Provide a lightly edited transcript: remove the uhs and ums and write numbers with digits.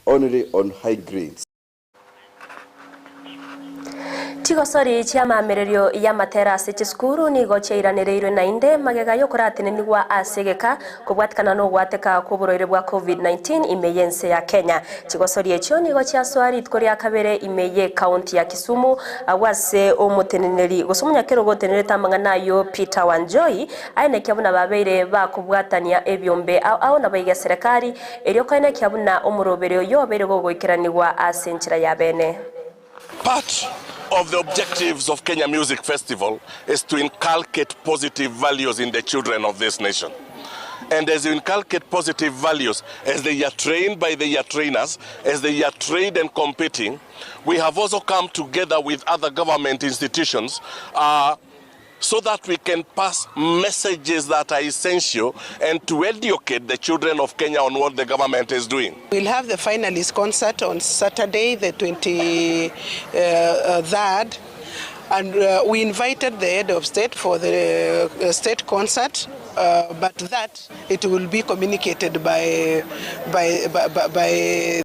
only on high grades. Chigosori chi'amaamererio y'amatera ase chisukuru nigo chiairanereirwe naende magega y'okoratenenigwa ase egeka kobwatikana nogwateka kw'oborwaire bwa Covid-19 ime y'ense ya Kenya. Chigosori echio nigo chiasoa rituko ria kabere ime y'ekaunti ya Kisumu agwo ase omoteneneri gose omonyakerogo otenenerete amang'ana ayio Peter Wanjohi aenekia buna babeire bakobwatania ebiombe ao ao naboigo eserekari erio koenekia buna omoroberi oyio obeire gogoikeranigwa ase enchera ya bene. Part of the objectives of Kenya Music Festival is to inculcate positive values in the children of this nation. And as you inculcate positive values, as they are trained by their trainers, as they are trained and competing, we have also come together with other government institutions uh, so that we can pass messages that are essential and to educate the children of Kenya on what the government is doing. We'll have the finalist concert on Saturday, the 23rd, and we invited the head of state for the state concert, but that it will be communicated by, by, by, by